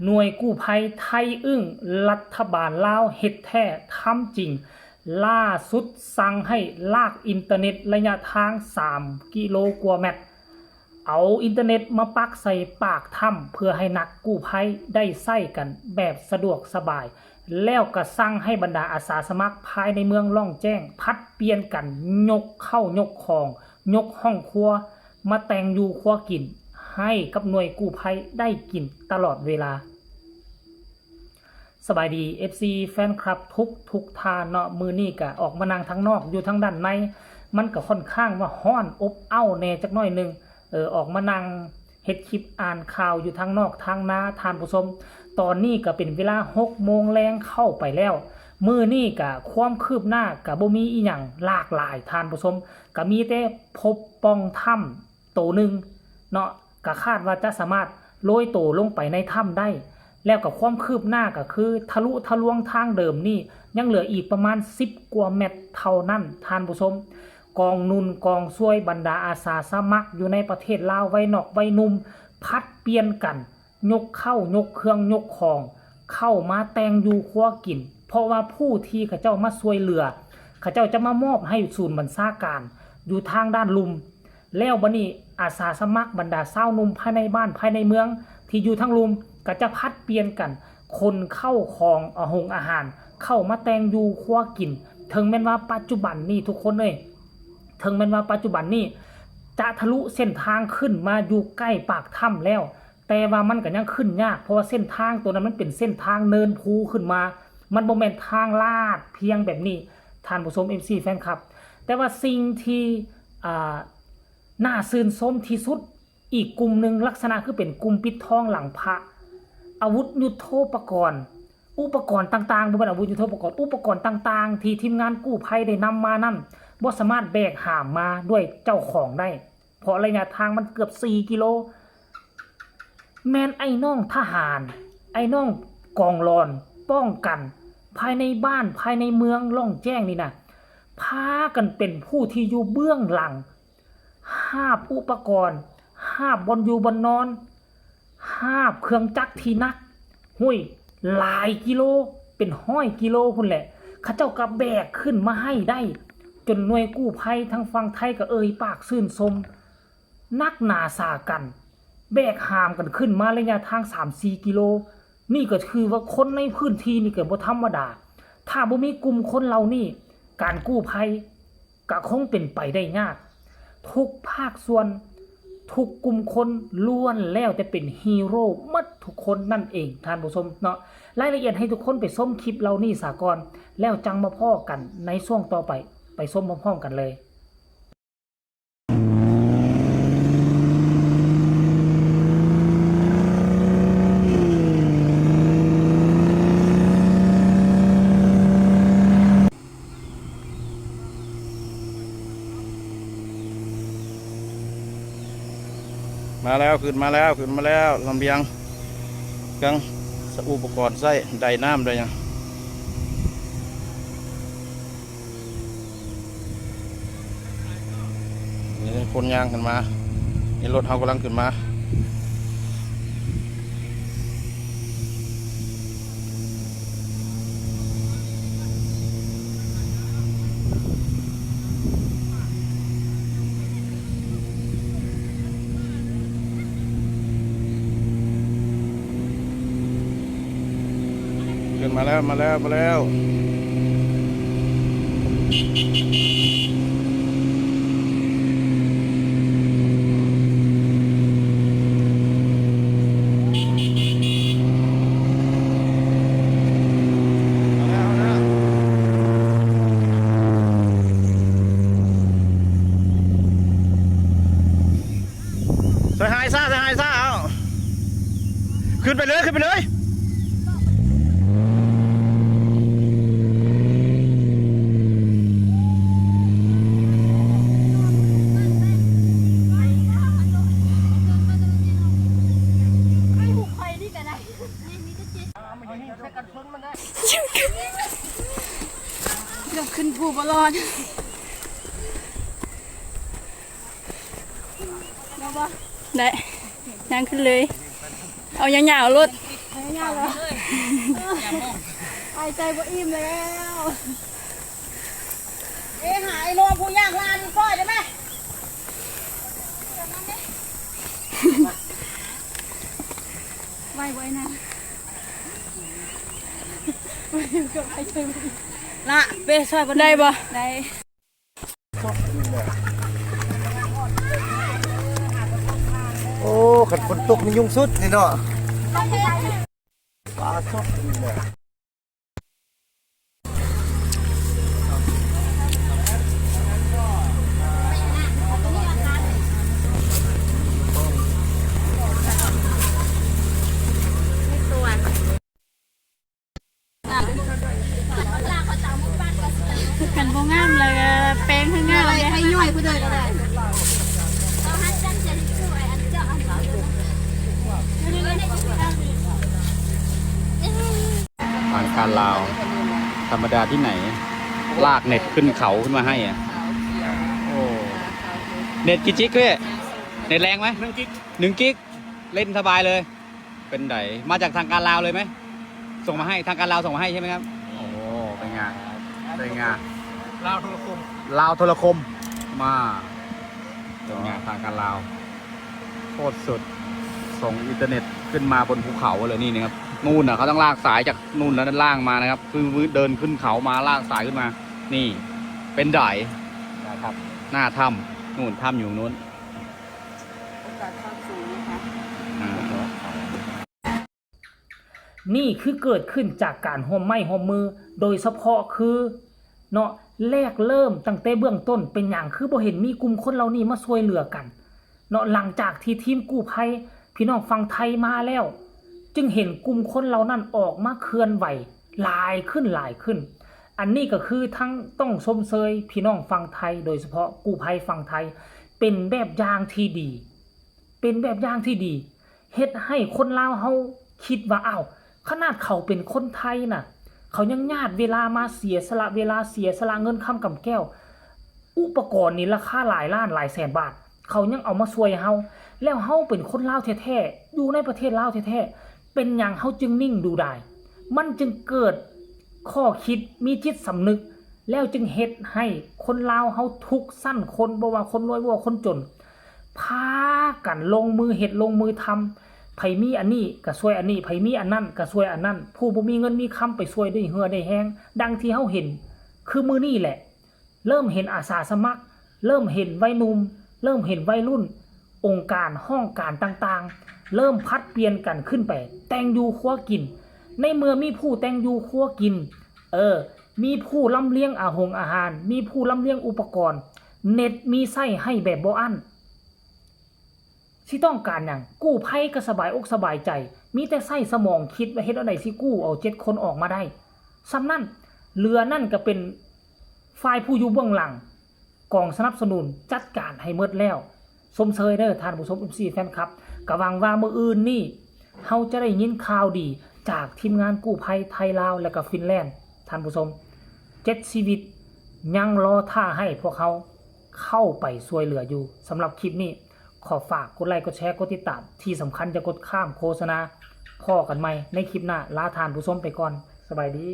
ໜ່ວຍກູ້ໄພໄທອຶ້ງ, ລັດຖະບານລາວເຮັດແທ້ທຳຈິງ, ລ່າສຸດສັ່ງໃຫ້ລາກອິນເຕີເນັດໄລຍະທາງສາມກິໂລກວ່າແມັດ, ເອົາອິນເຕີເນັດມາປັກໃສ່ປາກຖ້ຳ ເພື່ອໃຫ້ນັກກູ້ໄພໄດ້ໃຊ້ກັນແບບສະດວກສະບາຍ, ແລ້ວກໍສັ່ງໃຫ້ບັນດາອາສາສະໝັກພາຍໃນເມືອງລ່ອງແຈ້ງ ຜັດປ່ຽນກັນຍົກເຂົ້າຍົກຂອງ, ຍົກຫ້ອງຄົວ ມາແຕ່ງຢູ່ຄົວກິນໃຫ້ກັບໜ່ວຍກູ້ໄພໄດ້ກິນຕະຫຼອດເວລາ. ສະບາຍດີ ເອັຟຊີ ແຟນຄລັບທຸກໆທ່ານເນາະ, ມື້ນີ້ກະອອກມານັ່ງທາງນອກ ຢູ່ທາງດ້ານໃນ ມັນກະຂ້ອນຂ້າງວ່າຮ້ອນອົບເອົ້າແດ່ຈັກໜ້ອຍໜຶ່ງ, ເອີ ອອກມານັ່ງເຮັດຄລິບອ່ານຂ່າວຢູ່ທາງນອກທາງນາທ່ານຜູ້ຊົມ. ຕອນນີ້ກະເປັນເວລາຫົກໂມງແລງເຂົ້າໄປແລ້ວ. ມື້ນີ້ກະຄວາມຄືບໜ້າກະບໍ່ມີອີ່ຫຍັງຫຼາກຫຼາຍທ່ານຜູ້ຊົມ, ກະມີແຕ່ພົບປ່ອງຖ້ຳ ໂຕໜຶ່ງເນາະ, ກະຄາດວ່າຈະສາມາດໂລຍໂຕລົງໄປໃນຖ້ຳໄດ້, ແລ້ວກໍຄວາມຄືບໜ້າກໍຄືທະລຸທະລວງທາງເດີມນີ້ ຍັງເຫຼືອອີກປະມານສິບກວ່າແມັດເທົ່ານັ້ນທ່ານຜູ້ຊົມ. ກອງໜູນກອງຊ່ວຍບັນດາອາສາສະໝັກຢູ່ໃນປະເທດລາວ ໄວໜອກໄວໜຸ່ມ ຜັດປ່ຽນກັນ ຍົກເຂົ້າຍົກເຄື່ອງຍົກຂອງເຂົ້າມາແຕ່ງຢູ່ຄົວກິນ, ເພາະວ່າຜູ້ທີ່ເຂົາເຈົ້າມາຊ່ວຍເຫຼືອ ເຂົາເຈົ້າຈະມາມອບໃຫ້ສູນບັນຊາການຢູ່ທາງດ້ານລຸ່ມ. ແລ້ວບັດນີ້ອາສາສະໝັກບັນດາຊາວໜຸ່ມພາຍໃນບ້ານພາຍໃນເມືອງທີ່ຢູ່ທາງລຸ່ມ ກໍຈະຜັດປ່ຽນກັນຂົນເຂົ້າຂອງ ອາ ຫົງອາຫານເຂົ້າມາແຕ່ງຢູ່ຄົວກິນ. ເຖິງແມ່ນວ່າປັດຈຸບັນນີ້ທຸກຄົນເອີຍ, ເຖິງແມ່ນວ່າປັດຈຸບັນນີ້ຈະທະລຸເສັ້ນທາງຂຶ້ນມາຢູ່ໃກ້ປາກຖ້ຳແລ້ວ, ແຕ່ວ່າມັນກໍຍັງຂຶ້ນຍາກ ເພາະວ່າເສັ້ນທາງໂຕນັ້ນມັນເປັນເສັ້ນທາງເນີນພູຂຶ້ນມາ, ມັນບໍ່ແມ່ນທາງລາດພຽງແບບນີ້ທ່ານຜູ້ຊົມ ເອັຟຊີ ແຟນຄລັບ. ແຕ່ວ່າສິ່ງທີ່ ອ່າ ໜ້າຊື່ນຊົມທີ່ສຸດ ອີກກຸ່ມໜຶ່ງ ລັກສະນະຄືເປັນກຸ່ມປິດທອງຫຼັງພະ, ອາວຸດຍຸດໂທປະກອນ, ອຸປະກອນຕ່າງໆ, ບໍ່ແມ່ນອາວຸດຍຸດໂທປະກອນ, ອຸປະກອນຕ່າງໆທີ່ທີມງານກູ້ໄພໄດ້ນຳມານັ້ນ ບໍ່ສາມາດແບກຫາມມາດ້ວຍເຈົ້າຂອງໄດ້. ເພາະໄລຍະທາງມັນເກືອບສີ່ກິໂລ. ແມ່ນໄອ້ນ້ອງທະຫານ, ໄອ້ນ້ອງກອງລອນປ້ອງກັນ ພາຍໃນບ້ານ, ພາຍໃນເມືອງລ່ອງແຈ້ງນີ້ນະ ພາກັນເປັນຜູ້ທີ່ຢູ່ເບື້ອງຫຼັງ ຫາບອຸປະກອນ, ຫາບບ່ອນຢູ່ບ່ອນນອນ, ຫາບເຄື່ອງຈັກທີ່ໜັກ, ໂອ້ຍ ຫຼາຍກິໂລ, ເປັນຮ້ອຍກິໂລພຸ້ນແຫຼະ, ເຂົາເຈົ້າກໍແບກຂຶ້ນມາໃຫ້ໄດ້, ຈົນໜ່ວຍກູ້ໄພທາງຝັ່ງໄທກໍເອີ່ຍປາກຊື່ນຊົມ. ໜັກໜາສາກັນ, ແບກຫາມກັນຂຶ້ນມາໄລຍະທາງສາມສີ່ກິໂລ, ນີ້ກໍຄືວ່າຄົນໃນພື້ນທີ່ນີ້ກໍບໍ່ທຳມະດາ. ຖ້າບໍ່ມີກຸ່ມຄົນເຫຼົ່ານີ້, ການກູ້ໄພ ກະຄົງເປັນໄປໄດ້ຍາກ. ທຸກພາກສ່ວນ, ທຸກກຸ່ມຄົນລ້ວນແລ້ວແຕ່ເປັນຮີໂຣໝົດທຸກຄົນນັ້ນເອງທ່ານຜູ້ຊົມເນາະ. ລາຍລະອຽດໃຫ້ທຸກຄົນໄປຊົມຄລິບເຫຼົ່ານີ້ສາກ່ອນ, ແລ້ວຈັ່ງມາພໍ້ກັນໃນຊ່ວງຕໍ່ໄປ, ໄປຊົມພ້ອມໆກັນເລີຍ. ມາແລ້ວ, ຂຶ້ນມາແລ້ວ, ຂຶ້ນມາແລ້ວ, ລຳບຽງ ເຄື່ອງ ອຸປະກອນໃຊ້ ໄດນ້ຳໄດຫຍັງ. ນີ້ຄົນຍ່າງຂຶ້ນມາ, ນີ້ລົດເຮົາກຳລັງຂຶ້ນມາ. ຂຶ້ນມາແລ້ວ, ມາແລ້ວ, ມາແລ້ວ. ໃສ່ຫາຍຊະ, ໃສ່ຫາຍຊະ, ເອົາ ຂຶ້ນໄປເລີຍ, ຂຶ້ນໄປເລີຍ. ຂຶ້ນພູບໍ່ລອດ. ໄດ້ ຍ່າງຂຶ້ນເລີຍ, ເອົາຍາວໆໂລດ. ຍາວເລີຍ ຫາຍໃຈບໍ່ອີ່ມແລ້ວ. ເອ ຫາໄອ້ໂນມຜູ້ຍາກລານນີ້ຊ່ອຍໄດ້ໄໝ? ໄຫວບໍ່ໄອ້ນາງ? ລະ ເປຊ່ອຍເພິ່ນໄດ້ບໍ່? ໄດ້. ໂອ້ ຄັນຝົນຕົກນີ້ຍຸງສຸດນີ້ເນາະ ປາສົດນີ້ແຫຼະ. ຄັນບໍ່ງາມແລ້ວແປງໃຫ້ງາມເດ້ ໃຫ້ຍ່ອຍຜູ້ໃດກໍໄດ້. ທາງການລາວ ທຳມະດາທີ່ໄຫນ ລາກເນັດຂຶ້ນເຂົາຂຶ້ນມາໃຫ້ອະ. ໂອ້ ເນັດກີ່ຈິກເວີຍ? ເນັດແລງໄໝ? ໜຶ່ງກິກ ໜຶ່ງກິກ ເຫຼັ້ນສະບາຍເລີຍ. ເປັນໃດ? ມາຈາກທາງການລາວເລີຍໄໝ? ສົ່ງມາໃຫ້ ທາງການລາວສົ່ງມາໃຫ້ໃຊ່ໄໝຄັບ? ໂອ້ ເປັນໄງ ເປັນໄງ? ລາວໂທລະຄົມ ລາວໂທລະຄົມ ມາ ເປັນໄງ? ທາງການລາວ ໂຄດສຸດ ສົ່ງອິນເຕີເນັດຂຶ້ນມາບົນພູເຂົາເລີຍນີ້ນະຄັບ. ນູ່ນນະ ເຂົາຕ້ອງລາກສາຍຈາກນູ່ນລະລາກມານະຄັບ ຄືເດີນຂຶ້ນເຂົາມາລາກສາຍຂຶ້ນມາ. ນີ້ ເປັນໃດ? ໜ້າຖ້ຳ ໜ້າຖ້ຳ ນູ່ນ ຖ້ຳຢູ່ນູ້ນ. ໂອກາດຄວາມສູງນະຄະ. ນີ້ຄືເກີດຂຶ້ນຈາກການຮ່ວມໄມ້ຮ່ວມມື ໂດຍສະເພາະຄື ເນາະ ແລກເລີ່ມຕັ້ງແຕ່ເບື້ອງຕົ້ນ ເປັນຫຍັງຄືບໍ່ເຫັນມີກຸ່ມຄົນເຫຼົ່ານີ້ມາຊ່ວຍເຫຼືອກັນ ເນາະ. ຫຼັງຈາກທີ່ທີມກູ້ໄພພີ່ນ້ອງຝັ່ງໄທມາແລ້ວ ຈຶ່ງເຫັນກຸ່ມຄົນເຫຼົ່ານັ້ນອອກມາເຄື່ອນໄຫວຫຼາຍຂຶ້ນ ຫຼາຍຂຶ້ນ. ອັນນີ້ກໍຄືທັງຕ້ອງຊົມເຊີຍພີ່ນ້ອງຝັ່ງໄທ ໂດຍສະເພາະກູ້ໄພຝັ່ງໄທ ເປັນແບບຢ່າງທີ່ດີ ເປັນແບບຢ່າງທີ່ດີ ເຮັດໃຫ້ຄົນລາວເຮົາຄິດວ່າ ອ້າວ ຂະໜາດເຂົາເປັນຄົນໄທນະ ເຂົາຍັງຍາດເວລາມາເສຍສະຫຼະເວລາ ເສຍສະຫຼະເງິນຄຳກຳແກ້ວ ອຸປະກອນນີ້ລາຄາຫຼາຍລ້ານຫຼາຍແສນບາດ ເຂົາຍັງເອົາມາຊ່ວຍເຮົາ ແລ້ວເຮົາເປັນຄົນລາວແທ້ໆ ຢູ່ໃນປະເທດລາວແທ້ໆ ເປັນຫຍັງເຮົາຈຶ່ງນິ່ງດູດາຍ? ມັນຈຶ່ງເກີດຂໍ້ຄິດ ມີຈິດສຳນຶກ ແລ້ວຈຶ່ງເຮັດໃຫ້ຄົນລາວເຮົາທຸກຊັ້ນຄົນ ບໍ່ວ່າຄົນລວຍ ບໍ່ວ່າຄົນຈົນ ພາກັນລົງມືເຮັດລົງມືທຳ ໃຜມີອັນນີ້ກໍຊ່ວຍອັນນີ້ ໃຜມີອັນນັ້ນກໍຊ່ວຍອັນນັ້ນ ຜູ້ບໍ່ມີເງິນມີຄຳໄປຊ່ວຍດ້ວຍເຫື່ອດ້ວຍແຮງ ດັ່ງທີ່ເຮົາເຫັນຄືມື້ນີ້ແຫຼະ. ເລີ່ມເຫັນອາສາສະໝັກ ເລີ່ມເຫັນໄວໜຸ່ມ ເລີ່ມເຫັນໄວລຸ້ນ ອົງການຫ້ອງການຕ່າງໆ ເລີ່ມຜັດປ່ຽນກັນຂຶ້ນໄປແຕ່ງຢູ່ຄົວກິນ. ໃນເມື່ອມີຜູ້ແຕ່ງຢູ່ຄົວກິນ ເອີ ມີຜູ້ລຳລຽງອາຫົງອາຫານ ມີຜູ້ລຳລຽງອຸປະກອນ ເນັດມີໃຊ້ໃຫ້ແບບບໍ່ອັ້ນ ຊິຕ້ອງການຫຍັງ? ກູ້ໄພກໍສະບາຍອົກສະບາຍໃຈ ມີແຕ່ໃຊ້ສະໝອງຄິດວ່າເຮັດແນວໃດຊິກູ້ເອົາເຈັດຄົນອອກມາໄດ້ ສ່ຳນັ້ນ. ເຫຼືອນັ້ນກໍເປັນຝ່າຍຜູ້ຢູ່ເບື້ອງຫຼັງ ກອງສະໜັບສະໜູນຈັດການໃຫ້ໝົດແລ້ວ. ຊົມເຊີຍເດີທ່ານຜູ້ຊົມ ເອັຟຊີ ແຟນຄລັບ. ກໍຫວັງວ່າມື້ອື່ນນີ້ ເຮົາຈະໄດ້ຍິນຂ່າວດີຈາກທີມງານກູ້ໄພໄທລາວ ແລະກະຟິນແລນ ທ່ານຜູ້ຊົມ. ເຈັດຊີວິດຍັງລໍຖ້າໃຫ້ພວກເຮົາເຂົ້າໄປຊ່ວຍເຫຼືອຢູ່. ສຳລັບຄລິບນີ້ ຂໍຝາກກົດໄລ ກົດແຊ ກົດຕິດຕາມ ທີ່ສຳຄັນຢ່າກົດຂ້າມໂຄສະນາ. ພໍ້ກັນໃໝ່ໃນຄລິບໜ້າ. ລາທ່ານຜູ້ຊົມໄປກ່ອນ. ສະບາຍດີ.